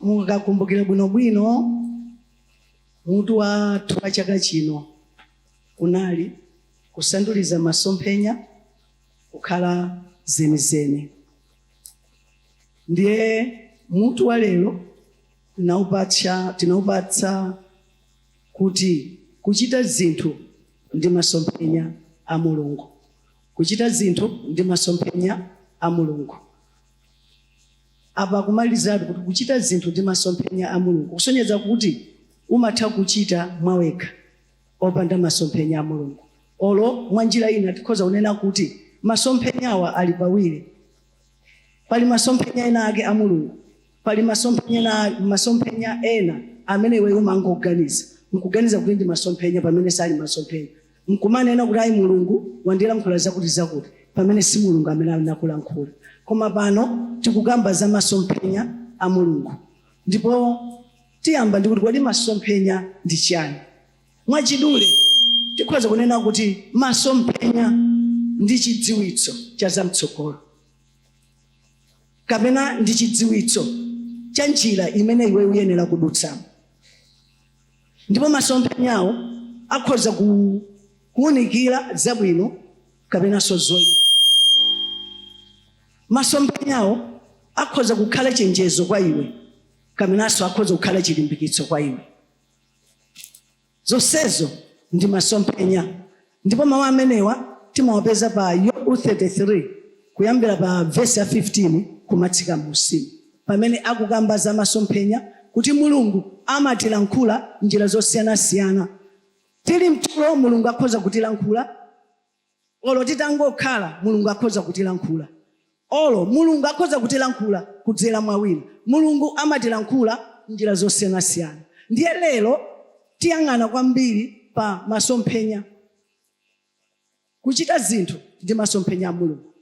Mukakumbukira bwinobwino, mutu wathu wa chaka chino unali kusanduliza masomphenya kukhala zenizeni. Ndiye mutu wa lero tinaupatsa kuti kuchita zinthu ndi masomphenya a Mulungu. Kuchita zinthu ndi masomphenya a Mulungu. Apa kumalizatu kuti kuchita zinthu ndi masomphenya a Mulungu, kusonyeza kuti umatha kuchita mwawekha opanda masomphenya a Mulungu. Olo mwa njira ina tikhoza kunena kuti masomphenyawa ali pawiri. Pali masomphenya ena ake a Mulungu, pali masomphenya ena amene iweyo umangoganiza, nkuganiza kuti ndi masomphenya pamene sali masomphenya, nkumanena kuti ayi, Mulungu wandilankhula zakuti zakuti, pamene si Mulungu amene anakulankhula. Koma pano tikukamba za masomphenya a Mulungu, ndipo tiyamba ndikuti kodi masomphenya ndi chani? Mwachidule tikhoza kunena kuti masomphenya ndi chidziwitso cha zamtsogolo, kapena ndi chidziwitso cha njira imene iwe uyenera kudutsamo. Ndipo masomphenyawo akhoza kuwunikira zabwino kapenanso zoyipa. Masomphenyawo akhoza kukhala chenjezo kwa iwe, kapenanso akhoza kukhala chilimbikitso kwa iwe. Zonsezo ndi masomphenya. Ndipo mawu amenewa timawapeza pa Yobu 33 kuyambira pa vesi ya 15 kumatsika m'munsimu, pamene akukamba za masomphenya, kuti Mulungu amatilankhula njira zosiyanasiyana. Tili mtulo, Mulungu akhoza kutilankhula. Olo titangokhala, Mulungu akhoza kutilankhula. Olo Mulungu akhoza kutilankhula kudzera mwa wina. Mulungu amatilankhula njira zosiyanasiyana. Ndiye lero tiyang'ana kwambiri pa masomphenya, kuchita zinthu ndi masomphenya a Mulungu.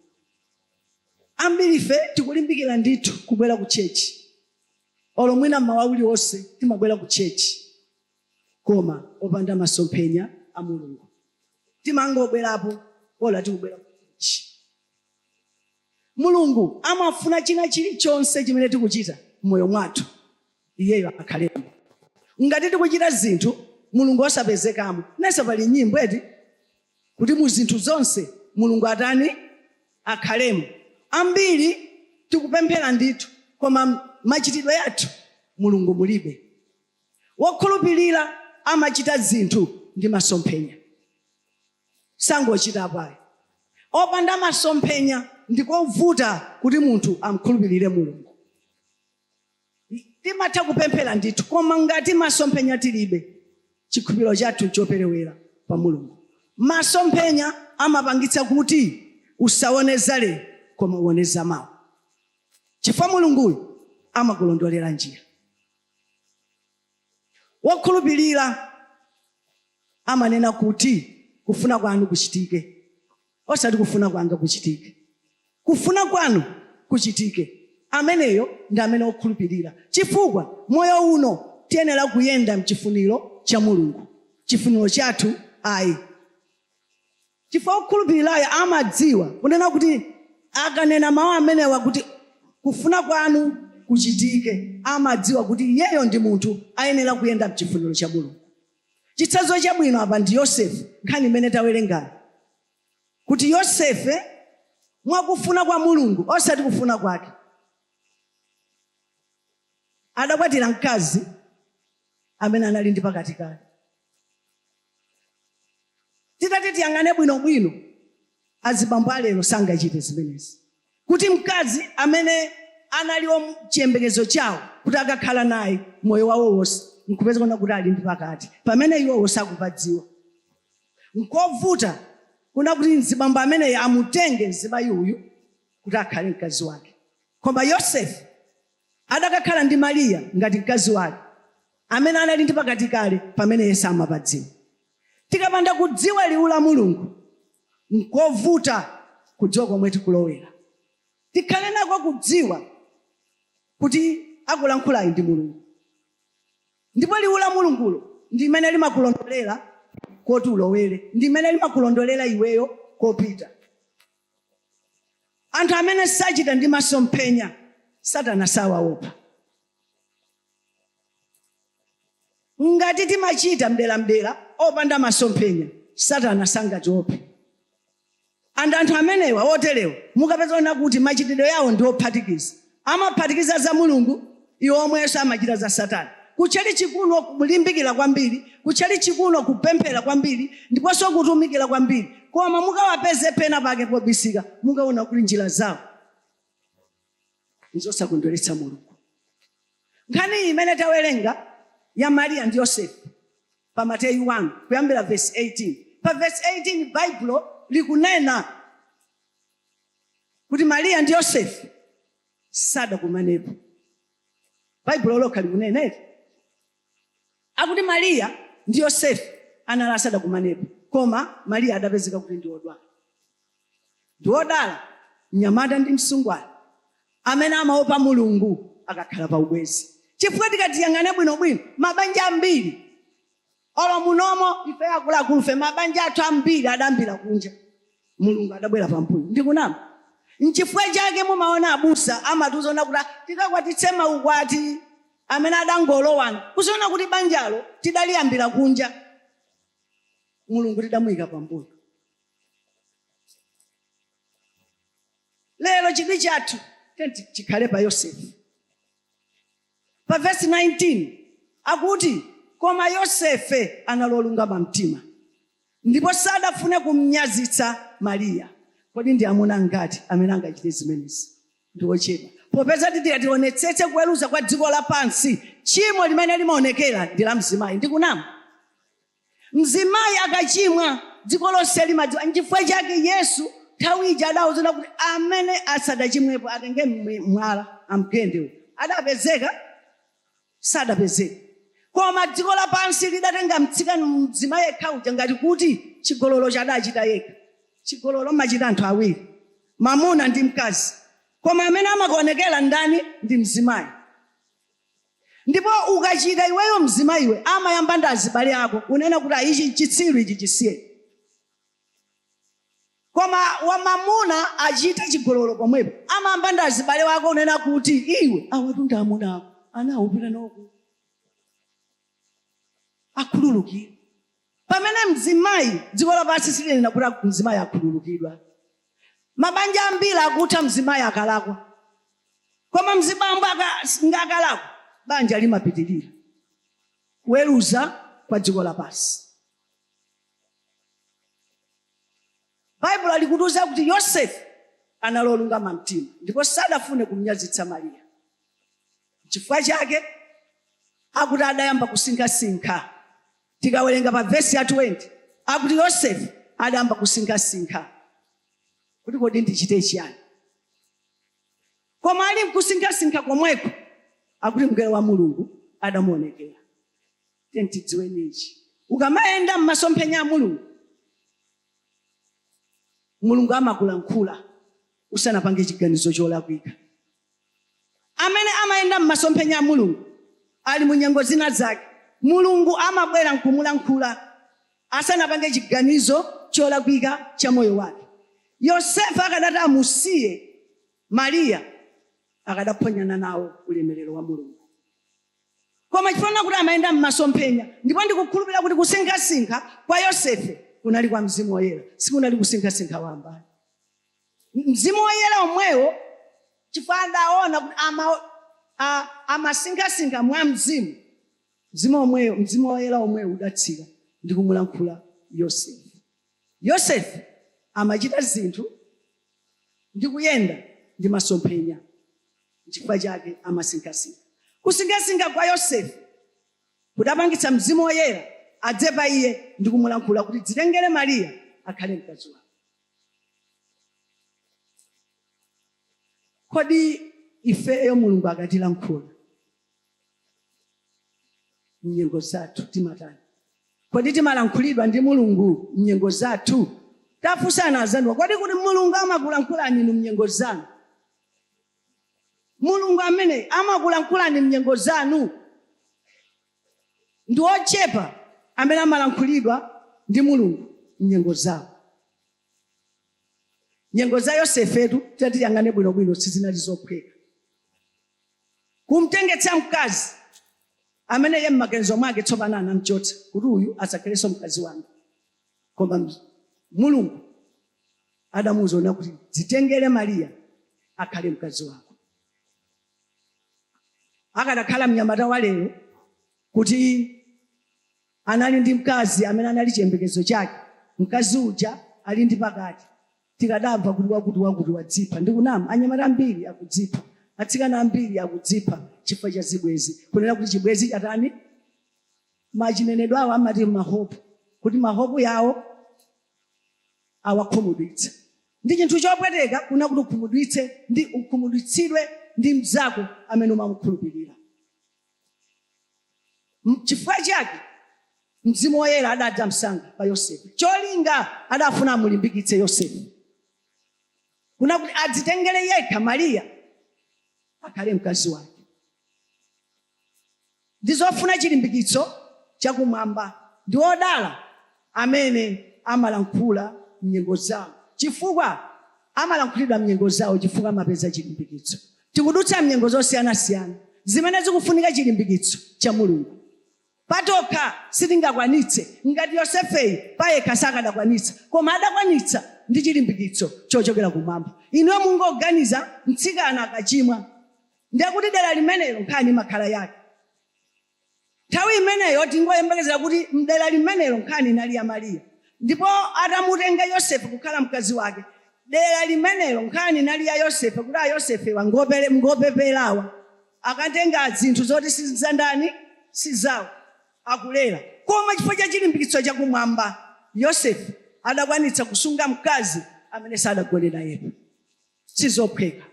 Ambiri ife tikulimbikira ndithu kubwera ku church, olo mwina mmawa uliwonse timabwera ku church, koma opanda masomphenya a Mulungu. Timangobwerapo bola tikubwera ku church. Mulungu amafuna china chilichonse chimene tikuchita m'moyo mwathu iyeyo akhalemo. Ngati tikuchita zinthu Mulungu osapezekamo, nese pali nyimbo eti kuti mu zinthu zonse Mulungu atani? Akhalemo. Ambiri tikupemphera ndithu, koma machitidwe athu Mulungu mulibe. Wokhulupirira amachita zinthu ndi masomphenya, sangochitapo ayi. Opanda masomphenya ndikovuta kuti munthu amkhulupirire Mulungu. Timatha kupemphera ndithu, koma ngati masomphenya tilibe, chikhulupiriro chathu nchoperewera pa Mulungu. Masomphenya amapangitsa kuti usaone za lero koma uone za mawa, chifukwa Mulunguyu amakulondolera njira. Wokhulupirira amanena kuti kufuna kwanu kuchitike, osati kufuna kwanga kuchitike, kufuna kwanu kuchitike. Ameneyo ndi amene wokhulupirira, chifukwa moyo uno tiyenera kuyenda mchifuniro cha Mulungu, chifuniro chathu ayi. Chifukwa wokhulupirirayo amadziwa kunena kuti akanena mawu amenewa kuti kufuna kwanu kuchitike, amadziwa kuti iyeyo ndi munthu ayenera kuyenda mchifuniro cha Mulungu. Chitsanzo chabwino apa ndi Yosefe, nkhani imene tawerengayo, kuti Yosefe mwakufuna kwa Mulungu osati kufuna kwake adakwatira mkazi amene anali ndi pakati kale. Titati tiyang'ane bwinobwino, azibambo alero sangachite zimenezi, kuti mkazi amene anali chiyembekezo chawo kuti akakhala naye moyo wawo wonse nkupeza kuona kuti ali ndi pakati pamene iwowo sakupadziwa. Nkovuta kuna kuti mzibambo ameneyi amutenge mzimayi uyu kuti akhale mkazi wake. Koma Yosefe adakakhala ndi Mariya ngati mkazi wake amene anali ndi pakati kale pamene iye samapadziwa. Tikapanda kudziwa liwu la Mulungu, nkovuta kudziwa komwe tikulowera. Tikhale nako kudziwa kuti akulankhulayi ndi Mulungu, ndipo liwu la Mulungulo ndi limene limakulondolera koti ulowere, ndi limene limakulondolera iweyo kopita. Anthu amene sachita ndi masomphenya, Satana sawaopa. Ngati timachita mdelamdela opanda masomphenya, Satana sangatiope. And anthu amenewa oterewa mukapeza ona kuti machitidwe yawo ndi ophatikiza. Amaphatikiza za Mulungu, iwo omwenso amachita za Satana. Kutchalitchi kuno kulimbikira kwambiri, kutchalitchi kuno kupemphera kwambiri, ndiponso kutumikira kwambiri. Koma mukawapeze pena pake pobisika, mukaona kuti njira zawo nzosakondweretsa Mulungu. Nkhani iyi imene tawerenga ya Mariya ndi Yosefe pa Mateyu 1 kuyambira verse 18. Pa verse 18 Baibulo likunena kuti Mariya ndi Yosefe sadakumanepo. Baibulo lokha likunena eti. Akuti Mariya ndi Yosefe anali asadakumanepo, koma Mariya adapezeka kuti ndi wodwala. Ndi wodala mnyamata ndi msungwana amene amaopa Mulungu akakhala pa ubwenzi. Chifukwa tikati tiyang'ane bwinobwino, mabanja ambiri, olo munomo ife akuluakulufe, mabanja athu ambiri adayambira kunja, Mulungu adabwera pambuyo. Ndikunama? Nchifukwa chake mumaona abusa amatiuza kuti tikakwatitse maukwati amene adangolowana, kuziona kuti banjalo tidaliyambira kunja, Mulungu tidamuyika pambuyo. Lero chidwi chathu chikhale pa Yosefe. Pa vesi 19 akuti, Koma Yosefe anali olungama mtima, ndipo sadafune kumnyazitsa Mariya. Kodi ndi amuna angati amene angachite zimenezi? Ndi ochepa. Popeza tikati tionetsetse kuweruza kwa dziko lapansi, tchimo limene limaonekera ndi la mzimayi. Ndikunama? Mzimayi akachimwa, dziko lonse limadziwa. Nchifukwa chake Yesu nthawi ija adawauza kuti amene asadachimwepo atenge mwala amgende uyu. Adapezeka? Sadapezeke. Koma dziko lapansi lidatenga mtsikana mzimayi yekha uja ngati kuti chigololocho adachita yekha. Chigololo amachita anthu awiri, mamuna ndi mkazi. Koma amene amakaonekera ndani? Ndi mzimayi. Ndipo ukachita iweyo mzimayiwe, amayamba ndi azibale ako kunena kuti ah, ichi nchitsiru ichi chisiyeni. Koma wamamuna achita chigololo pomwepo, amayamba ndi azibale wako kunena kuti iwe awatu ndi amuna ako, anawo upita nawo ku akhululukire. Pamene mzimayi, dziko lapansi silinena kuti mzimayi akhululukidwa. Mabanja ambiri akutha mzimayi akalakwa. Koma mzibambo akalakwa, banja limapitirira. Kuweruza kwa dziko lapansi. Baibulo likutiuza kuti Yosefe anali olungama mtima ndipo sadafune kumnyazitsa Mariya. Nchifukwa chake akuti adayamba kusinkhasinkha. Tikawerenga pa vesi ya 20 akuti Yosefe adayamba kusinkhasinkha kuti kodi ndichite chiyani. Koma ali mkusinkhasinkha komweko akuti mngelo wa Mulungu adamuonekera. Tiyeni tidziweni ichi. Ukamayenda m'masomphenya a Mulungu, Mulungu amakulankhula usanapange chiganizo cholakwika. Amene amayenda m'masomphenya a Mulungu ali mu nyengo zina zake, Mulungu amabwera nkumulankhula asanapange chiganizo cholakwika cha moyo wake. Yosefe akadati amusiye Mariya akadaphonyana nawo ulemerero wa Mulungu. Koma chifukwa kuti amayenda m'masomphenya, ndipo ndikukhulupirira kuti kusinkhasinkha kwa Yosefe kunali kwa Mzimu Woyera, sikunali kusinkhasinkha wamba. Mzimu Woyera omwewo, chifukwa adaona kuti amasinkhasinkha mwa Mzimu, Mzimu omwewo, Mzimu Woyera omwewo udatsika ndi kumulankhula Yosefe. Yosefe amachita zinthu ndi kuyenda ndi masomphenya, nchifukwa chake amasinkhasinkha. Kusinkhasinkha kwa Yosefe kudapangitsa Mzimu Woyera adze pa iye ndi kumulankhula kuti dzitengere Mariya akhale mkazi wako. Kodi ifeyo Mulungu akatilankhula mnyengo zathu timatani? Kodi timalankhulidwa ndi Mulungu mnyengo zathu? Tafunsani anzanuwa, kodi kuti Mulungu amakulankhulani inu mnyengo zanu? Mulungu amene amakulankhulani mnyengo zanu? Ndi ochepa amene amalankhulidwa ndi Mulungu mnyengo zawo. Nyengo za Yosefetu titati tiyang'ane bwinobwino sizinali zophweka. Kumtengetsa mkazi. Amene iye m'maganizo mwake tsopano anamchotsa kuti uyu asakhalenso mkazi wanga. Koma Mulungu adamuuza kunena kuti dzitengere Mariya akhale mkazi wako. Akadakhala mnyamata wa lero kuti anali ndi mkazi amene anali chiyembekezo chake, mkazi uja ali ndi pakati, tikadamva kuti wakuti wakuti wadzipha. Ndikunama? Anyamata ambiri akudzipha, atsikana ambiri akudzipha chifukwa cha zibwenzi. Kunena kuti chibwenzi chatani, machinenedwe awo amati mahope, kuti mahope yawo awakhumudwitsa. Ndi chinthu chopweteka kunena kuti ukhumudwitse ndi ukhumudwitsidwe ndi mzako amene umamukhulupirira. Chifukwa chake Mzimu Woyera adadza msanga pa Yosefe. Cholinga adafuna amulimbikitse Yosefe kunena kuti adzitengere yekha Mariya akhale mkazi wake. Ndi zofuna chilimbikitso chakumwamba. Ndi odala amene amalankhula m'nyengo zawo, chifukwa amalankhulidwa m'nyengo zawo chifukwa amapeza chilimbikitso. Tikudutsa m'nyengo zosiyanasiyana zimene zikufunika chilimbikitso cha Mulungu. Patokha sitingakwanitse. Ngati Yosefeyi payekha sakadakwanitsa, koma adakwanitsa ndi chilimbikitso chochokera kumwamba. Inuyo mungoganiza, mtsikana akachimwa, ndiye kuti dera limenelo nkhani imakhala yake. Nthawi imeneyo tingoyembekezera kuti m'dera limenelo nkhani inali ya Mariya. Ndipo atamutenga Yosefe kukhala mkazi wake, dera limenelo nkhani inali ya Yosefe, kuti a Yosefewa ngopepera awa, akatenga zinthu zoti si zandani, si zawo, akulera. Koma chifukwa cha chilimbikitso cha kumwamba, Yosefe adakwanitsa kusunga mkazi amene sadagone nayepo. Sizophweka.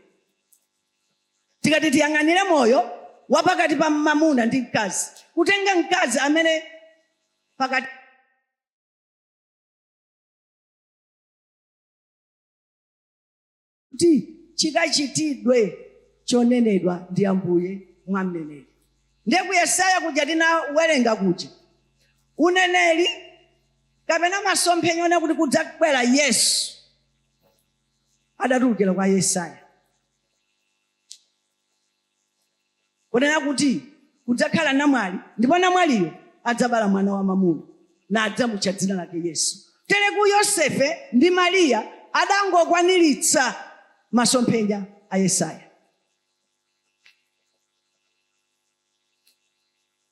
Tikati tiyang'anire moyo wa pakati pa mamuna ndi mkazi, kutenga mkazi amene pakati. Kuti chikachitidwe chonenedwa ndi Ambuye mwa mneneri. Ndiye ku Yesaya kuja tinawerenga kuja, uneneri kapena masomphenya onena kuti kudzabwera Yesu adatulukira kwa Yesaya. Kunena kuti kudzakhala namwali, ndipo namwaliyo adzabala mwana wamwamuna, nadzamutcha dzina lake Yesu. Tereku Yosefe ndi Mariya adangokwaniritsa masomphenya a Yesaya.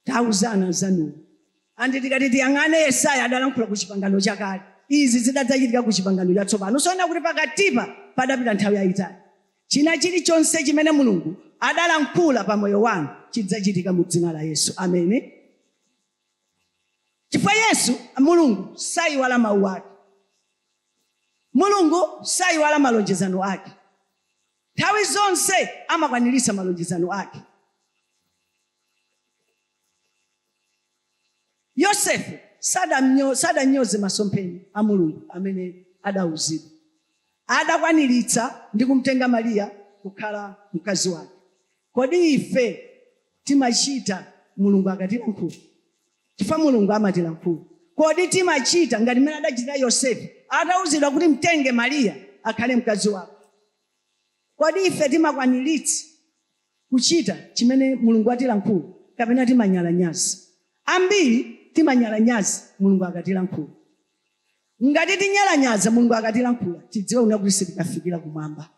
Tauzani anzanuwo. And tikati tiyang'ane Yesaya adalankhula ku chipangano chakale. Izi zidadzachitika ku chipangano chatsopano. Sona kuti pakatipa padapita nthawi yayitali. China chilichonse chimene Mulungu adalankhula pa moyo wanu chidzachitika mu dzina la Yesu. Ameni. Chifukwa Yesu, Mulungu sayiwala mawu ake. Mulungu sayiwala malonjezano ake. Nthawi zonse amakwaniritsa malonjezano ake. Yosefe sadanyoze masomphenya a Mulungu amene adauzidwa. Adakwaniritsa ndi kumtenga Mariya kukhala mkazi wake. Kodi ife timachita Mulungu akatilankhula? Chifukwa Mulungu amatilankhula. Kodi timachita ngati mmene adachitira Yosefe atauzidwa kuti mtenge Mariya akhale mkazi wako? Kodi ife timakwaniritsa kuchita chimene Mulungu atilankhula kapena timanyalanyaza? Ambiri timanyalanyaza Mulungu akatilankhula. Ngati tinyalanyaza Mulungu akatilankhula, tidziwe kunena kuti sitikafikira kumwamba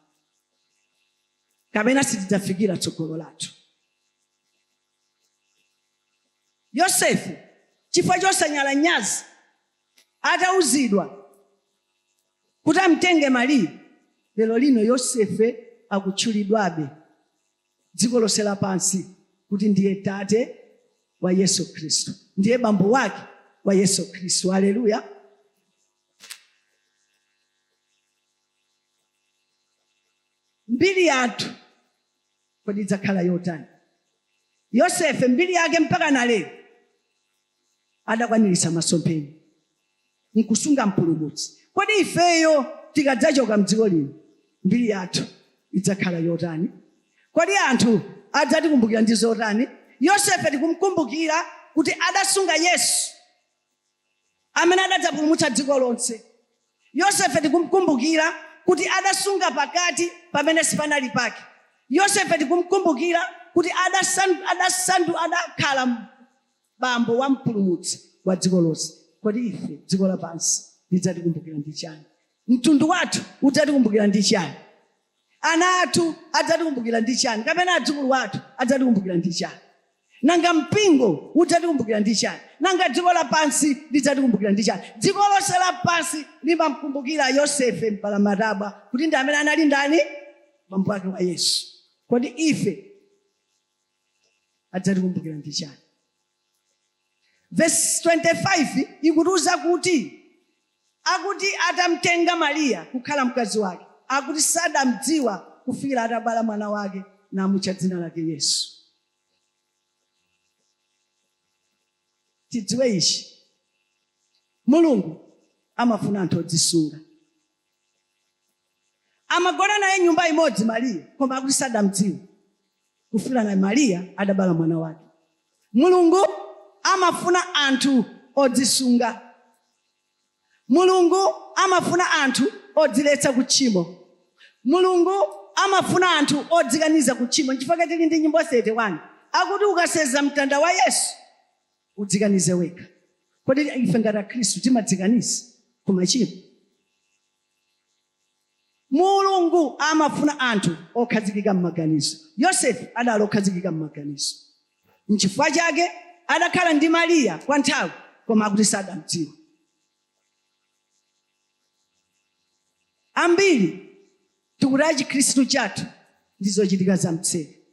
kapena sitidzafikira tsogolo lathu. Yosefe chifukwa chosanyalanyaza atauzidwa kuti amtenge Mariya, lero lino Yosefe akutchulidwabe dziko lonse lapansi kuti ndiye tate wa Yesu Khristu, ndiye bambo wake wa Yesu Khristu. Haleluya! Mbiri yathu kodi idzakhala yotani? Yosefe mbiri yake mpaka na lero adakwaniritsa masomphenya nkusunga Mpulumutsi. Kodi ifeyo tikadzachoka mdziko lino mbiri yathu idzakhala yotani? Kodi anthu adzatikumbukira ndi zotani? Yosefe tikumkumbukira kuti adasunga Yesu amene adadzapulumutsa dziko lonse. Yosefe tikumkumbukira kuti adasunga pakati pamene sipanali pake. Yosefe tikumkumbukira kuti adakhala Bambo wa Mpulumutsi wa dziko lonse. Kodi ife dziko lapansi lidzatikumbukira ndi chani? Mtundu wathu udzatikumbukira ndi chani? Ana athu adzatikumbukira ndi chani? Kapena adzukulu athu adzatikumbukira ndi chani? Nanga mpingo udzatikumbukira ndi chani? Nanga dziko lapansi lidzatikumbukira ndi chani? Dziko lonse lapansi limamkumbukira Yosefe mpalamatabwa kuti ndi amene anali ndani? Bambo ake wa Yesu. Kodi ife adzatikumbukira ndi chani? Vesi 25 ikutiuza kuti akuti atamtenga Mariya kukhala mkazi wake, akuti sadamdziwa kufikira atabala mwana wake namutcha dzina lake Yesu. Tidziwe ichi, Mulungu amafuna anthu odzisunga. Amagona naye nyumba imodzi Mariya, koma akuti sadamdziwe kufikira naye Mariya adabala mwana wake. Mulungu amafuna anthu odzisunga. Mulungu amafuna anthu odziletsa ku tchimo. Mulungu amafuna anthu odzikaniza ku tchimo. Nchifukwa tili ndi nyimbo 31 akuti ukasenza mtanda wa Yesu udzikanize wekha. Kodi ife ngati Akhristu timadzikaniza ku machimo? Mulungu amafuna anthu okhazikika m'maganizo. Yosefe adali okhazikika m'maganizo. Nchifukwa chake adakhala ndi Mariya kwa nthawi koma akuti sadamdziwe. Ambiri tikutaya Chikhristu chathu ndi zochitika za mtseri.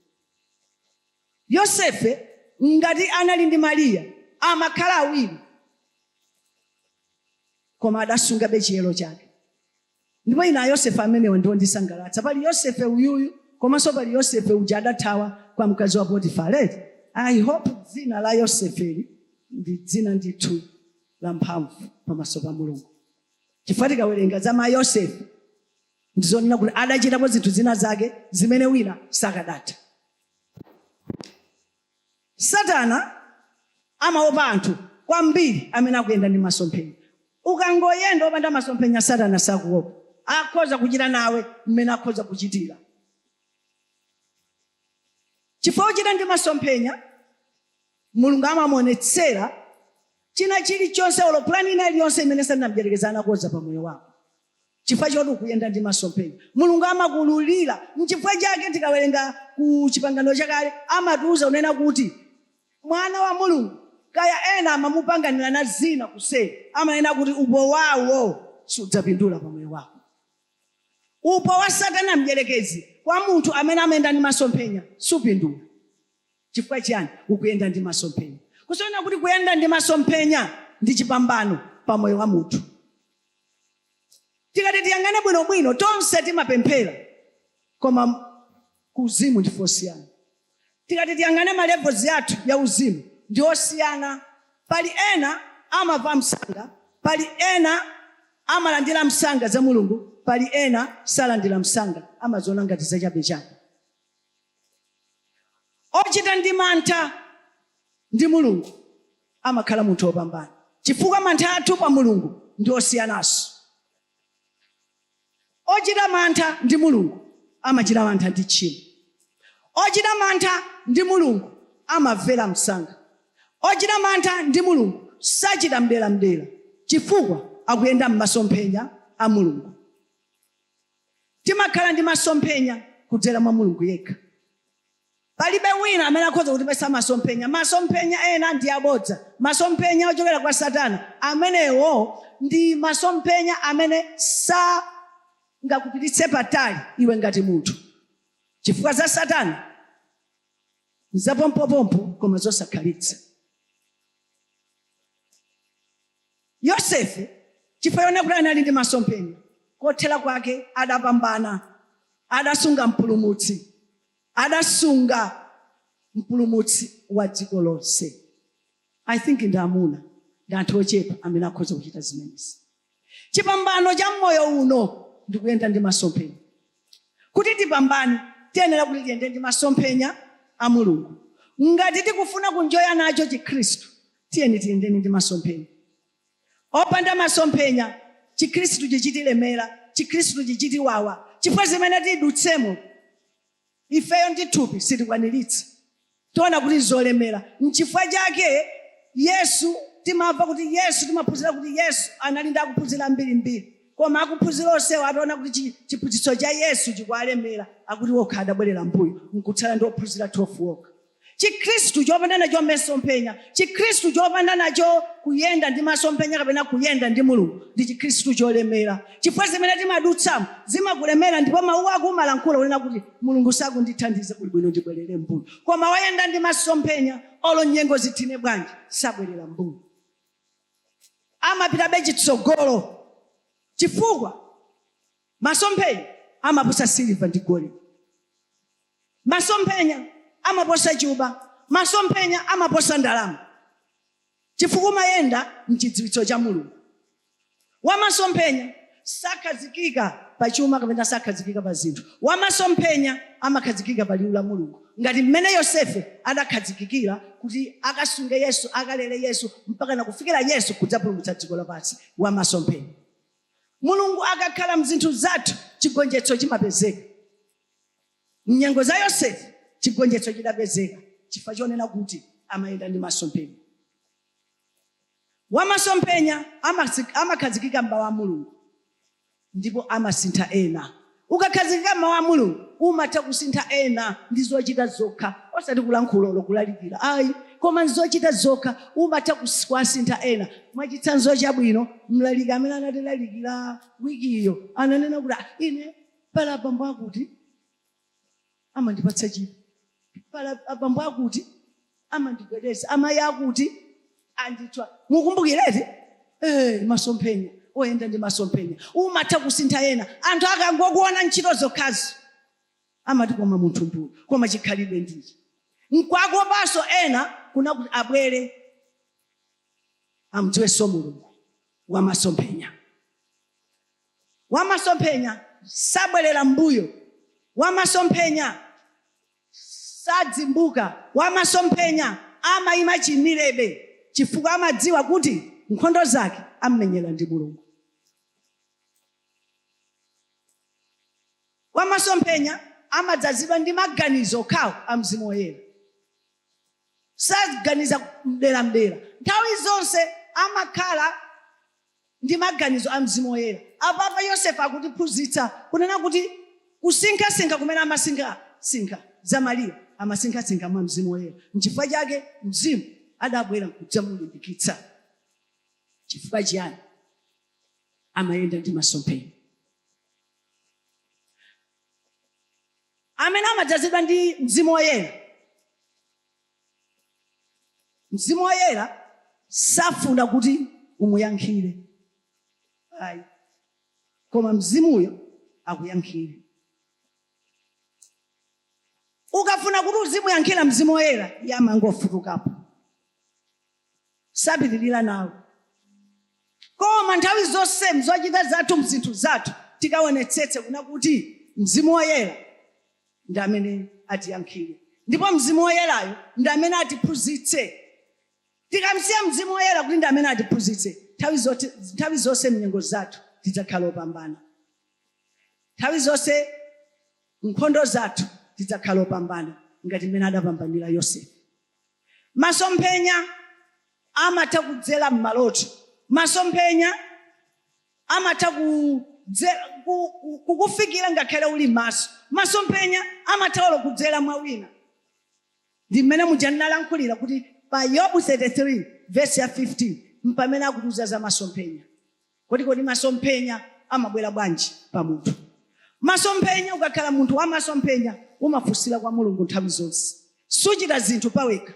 Yosefe ngati anali ndi Mariya amakhala awiri koma adasungabe chiyero chake. Ndipo ine a Yosefe amenewa ndi ondisangalatsa. Pali Yosefe uyuyu komanso pali Yosefe uja adathawa kwa mkazi wa Potifara eti. I hope dzina la Yosefeli ndi dzina ndithu la mphamvu pamaso pa Mulungu. Chifukwa tikawerenga za ma Yosefe ndizonena kuti adachitapo zinthu zina zake zimene wina sakadatha. Satana amaopa anthu kwambiri amene akuyenda ndi masomphenya. Ukangoyenda opanda masomphenya Satana sakuopa. Akhoza kuchita nawe mmene akhoza kuchitira. Chifukwa uchita ndi masomphenya, Mulungu amamuonetsera china chilichonse olo plan ina iliyonse imene Satana mdierekezi anakonza pa moyo wako. Chifukwa choti ukuyenda ndi masomphenya, Mulungu amakuululira. Nchifukwa chake tikawerenga ku Chipangano Chakale amatiuza kunena kuti mwana wa Mulungu kaya ena amamupanganirana zina kuseri, amanena kuti upo wawo sudzapindula pa moyo wako. Upo wa Satana mdierekezi kwa munthu amene amayenda ndi masomphenya supindula. Chifukwa chiyani? Ukuyenda ndi masomphenya. Kusonyeza kuti kuyenda ndi masomphenya ndi chipambano pa moyo wa munthu. Tikati tiyang'ane bwinobwino, tonse timapemphera koma ku uzimu ndife osiyana. Tikati tiyang'ane ma levels athu ya uzimu ndi osiyana. Pali ena amamva msanga, pali ena amalandira msanga za Mulungu, pali ena salandira msanga, amaziona ngati zachabechabe. Ochita ndi mantha ndi Mulungu amakhala munthu wopambana chifukwa mantha athu pa Mulungu ndi osiyananso. Ochita mantha ndi Mulungu amachita mantha ndi tchimo. Ochita mantha ndi Mulungu amamvera msanga. Ochita mantha ndi Mulungu sachita mderamdera chifukwa akuyenda m'masomphenya a Mulungu. Timakhala ndi masomphenya kudzera mwa Mulungu yekha. Palibe wina amene akhoza kutipatsa masomphenya. Masomphenya ena ndi abodza, masomphenya ochokera kwa Satana. Amenewo ndi masomphenya amene sangakupititse patali iwe ngati munthu, chifukwa za Satana nzapompopompo koma zosakhalitsa. Yosefe, chifukwa chonena kuti anali ndi masomphenya, kothera kwake adapambana, adasunga Mpulumutsi, adasunga Mpulumutsi wa dziko lonse. I think ndi amuna, ndi anthu ochepa amene akhoza kuchita zimenezi. Chipambano cha mmoyo uno ndi kuyenda ndi masomphenya. Kuti tipambane, tiyenera kuti tiyende ndi masomphenya a Mulungu. Ngati tikufuna kunjoya nacho Chikhristu, tiyeni tiyendeni ndi masomphenya. Opanda masomphenya, Chikhristu chichitilemera, Chikhristu chichitiwawa, chifukwa zimene tidutsemo ifeyo ndi thupi sitikwaniritsa. Tiona kuti nzolemera. Nchifukwa chake Yesu, timamva kuti Yesu, timaphunzira kuti Yesu anali ndi akuphunzira ambirimbiri, koma akuphunzira onsewo ataona kuti chiphunzitso cha Yesu chikuwalemera, akuti wokha adabwerera mbuyo nkutsala ndi ophunzira 12 wokha. Chikhristu chopanda nacho masomphenya, chikhristu chopanda nacho kuyenda ndi masomphenya kapena kuyenda ndi Mulungu, ndi chikhristu cholemera, chifukwa zimene timadutsamo zimakulemera, ndipo mawu ako umalankhula kunena kuti Mulungu sakundithandiza, kuli bwino ndibwerere mbuyo. Koma wayenda ndi masomphenya, olo nyengo zithine bwanji, sabwerera mbuyo, amapitabe chitsogolo, chifukwa masomphenya amaposa siliva ndi golide, masomphenya amaposa chuma, masomphenya amaposa ndalama, chifukwa umayenda mchidziwitso cha Mulungu. Wamasomphenya sakhazikika pa chuma kapena sakhazikika pa zinthu. Wamasomphenya amakhazikika pa liwu la Mulungu, ngati mmene Yosefe adakhazikikira kuti akasunge Yesu, akalere Yesu mpaka nakufikira Yesu kudzapulumutsa dziko lapansi. Wamasomphenya, Mulungu akakhala mzinthu zathu, chigonjetso chimapezeka. Mnyengo za Yosefe chigonjetso chidapezeka chifukwa chonena kuti amayenda ndi masomphenya. Wamasomphenya amakhazikika m'mawu a Mulungu ndipo amasintha ena. Ukakhazikika m'mawu a Mulungu, umatha kusintha ena ndi zochita zokha, osati kulankhula olo kulalikira ayi, koma nzochita zokha umatha kuwasintha ena. Mwachitsanzo chabwino, mlaliki amene anatilalikira wikiyo ananena kuti, "Ah, ine pala abambo akuti amandipatsa chipo, pala abambo akuti amandigwedeza, amayi akuti andithwa." Mukumbukireti? Masomphenya, oyenda ndi masomphenya umatha kusintha ena. Anthu akangokuona, ntchito zokhazo, amati, "Koma munthu nduyu, koma chikhalidwe ndichi." Nkwakopanso ena kuna kuti abwere amdziwenso Mulungu. Wamasomphenya, wamasomphenya sabwerera mbuyo, wamasomphenya sadzimbuka, wamasomphenya amayima chimirebe, chifukwa amadziwa kuti nkhondo zake ammenyera ndi Mulungu. Wamasomphenya amadzazidwa ndi maganizo okhawo a Mzimu Woyera, saganiza mderamdera, nthawi zonse amakhala ndi maganizo a Mzimu Woyera. Apapa Yosefe akutiphunzitsa kunena kuti kusinkhasinkha kumene amasinkhasinkha za Mariya, amasinkhasinkha mwa Mzimu Woyera. Nchifukwa chake Mzimu adabwera kudzamulimbikitsa. Chifukwa chiyani? Amayenda ndi masomphenya. Amene amadzazidwa ndi Mzimu Woyera, Mzimu Woyera safuna kuti umuyankhire ayi, koma Mzimuyo akuyankhire. Ukafuna kuti uzimuyankhira Mzimu Woyera, iye amangofutukapo, sapitirira nawe. Koma nthawi zonse mzochita zathu, mzinthu zathu, tikaonetsetse kuna kuti Mzimu Woyera ndi amene atiyankhire, ndipo Mzimu Woyerayo ndi amene atiphunzitse. Tikamsiya Mzimu Woyera kuti ndi amene atiphunzitse, nthawi zonse mnyengo zathu tidzakhala opambana, nthawi zonse nkhondo zathu tidzakhala opambana, ngati mmene adapambanira Yosefe. Masomphenya amatha kudzera m'maloto, masomphenya amatha kukufikira ngakhale uli maso, masomphenya amatha olo kudzera mwa wina. Ndi mmene muja ndinalankhulira kuti pa Yobu 33 vesi ya 15 mpamene akutiuza za masomphenya. Kodi masomphenya amabwera bwanji pa munthu? Masomphenya, ukakhala munthu wa masomphenya, umafunsira kwa Mulungu nthawi zonse, suchita zinthu pawekha,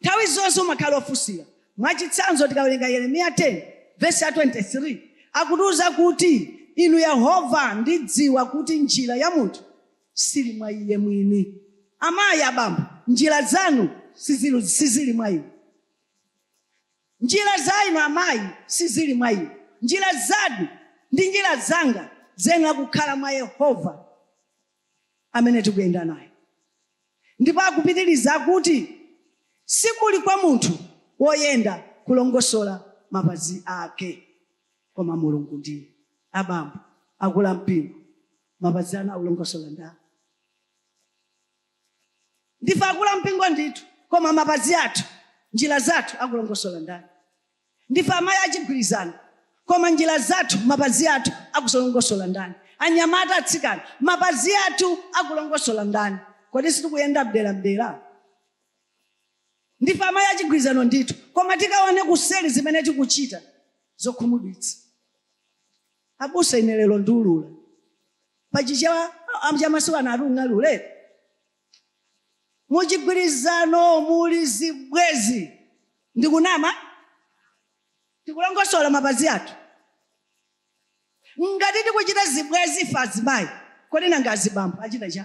nthawi zonse umakhala ofunsira. Mwachitsanzo, tikawerenga Yeremiya 10 vesi ya 23, akutiuza kuti, "Inu Yehova, ndidziwa kuti njira ya munthu sili mwa iye mwini." Amayi, abambo, njira zanu sizili mwa inu. Njira za inu amayi sizili mwa inu. Njira zanu ndi njira zanga ziyenera kukhala mwa Yehova amene tikuyenda naye. Ndipo akupitiriza kuti, "Sikuli kwa munthu woyenda kulongosola mapazi ake, koma Mulungu ndiye." Abambo, akula mpingo, mapazi anu akulongosola ndani? Ndife akula mpingo ndithu, koma mapazi athu Njira zathu akulongosola ndani? Ndife amayi achigwirizano, koma njira zathu, mapazi athu akulongosola ndani? Anyamata, atsikana, mapazi athu akulongosola ndani? Kodi sitikuyenda mdera mdera? Ndife amayi achigwirizano ndithu, koma tikaone kuseri zimene tikuchita, zokhumudwitsa. Abusa, ine lero ndiulula pachichewa chamasiku ano ati ung'alule. Muchigwirizano muli zibwezi. Ndikunama? Tikulongosola mapazi athu? Ngati tikuchita zibwezi ife azimayi, kodi nanga azibambo achita cha?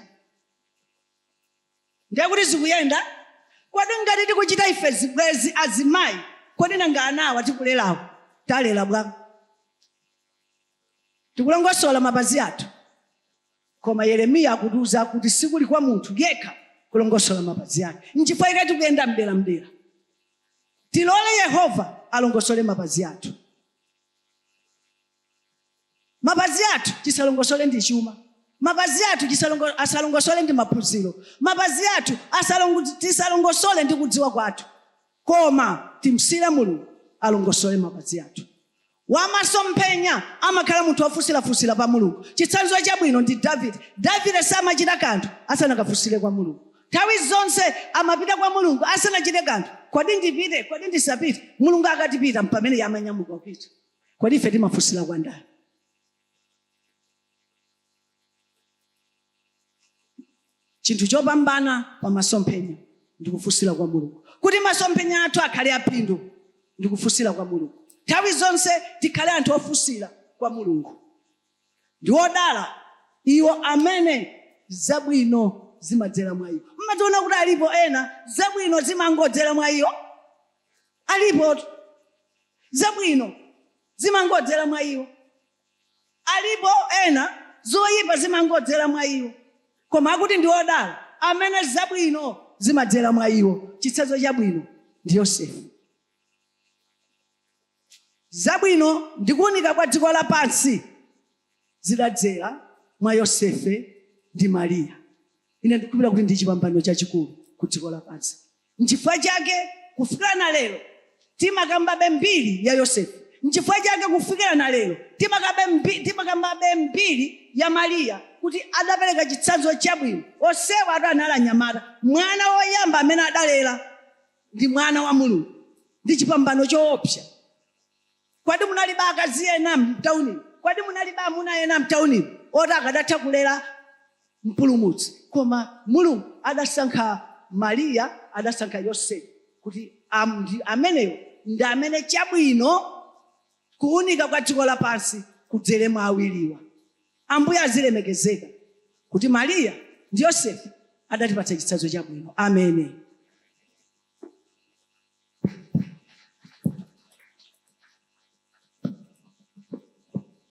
Ndiye kuti zikuyenda. Kodi ngati tikuchita ife zibwezi azimayi, kodi nanga anawa tikulerawo talera bwa? Tikulongosola mapazi athu? Koma Yeremiya akutiuza kuti sikuli kwa munthu yekha kulongosola mapazi ake. Nchifukwa chake tikuyenda mdera mdera. Tilole Yehova alongosole mapazi athu. Mapazi athu tisalongosole ndi chuma, mapazi athu asalongosole ndi maphunziro, mapazi athu tisalongosole ndi kudziwa kwathu, koma timsire Mulungu alongosole mapazi athu. Wamasomphenya amakhala munthu wofunsirafunsira pa Mulungu. Chitsanzo chabwino ndi Davide. Davide samachita kanthu asanakafunsire kwa Mulungu. Nthawi zonse amapita kwa Mulungu asanachite kanthu. Kodi ndipite? Kodi ndisapite? Mulungu akatipita, mpamene amanyamuka kupita. Kodi ife timafunsira kwa ndani? Chinthu chopambana pa masomphenya ndikufunsira kwa Mulungu. Kuti masomphenya athu akhale aphindu ndikufunsira kwa Mulungu. Nthawi zonse tikhale anthu ofunsira kwa Mulungu. Ndi odala iwo amene zabwino zimadzera mwa iwo. Mmadziona kuti alipo ena zabwino zimangodzera mwa iwo? Alipo zabwino zimangodzera mwa iwo. Alipo ena zoyipa zimangodzera mwa iwo. Koma akuti ndi odala amene zabwino zimadzera mwa iwo. Chitsanzo chabwino ndi Yosefe. Zabwino ndi kuunika kwa dziko lapansi zidadzera mwa Yosefe ndi Mariya. Ine ndikukhulupirira kuti ndi chipambano chachikulu ku dziko lapansi. Nchifukwa chake kufikira na lero timakambabe mbiri ya Yosefe. Nchifukwa chake kufikira na lero timakambabe mbiri ya Mariya, kuti adapereka chitsanzo chabwino. Onsewa atu anali anyamata. Mwana woyamba amene adalera ndi mwana wa Mulungu. Ndi chipambano choopsa. Kodi munalibe akazi ena mtaunimo? Kodi munalibe amuna ena mtaunimo oti akadatha kulera Mpulumutsi? Koma Mulungu adasankha Mariya, adasankha Yosefe kuti ndi amenewo ndi amene chabwino kuunika kwa dziko lapansi kudzere mwa awiriwa. Ambuye azilemekezeka kuti Mariya ndi Yosefe adatipatsa chitsanzo chabwino. Amene.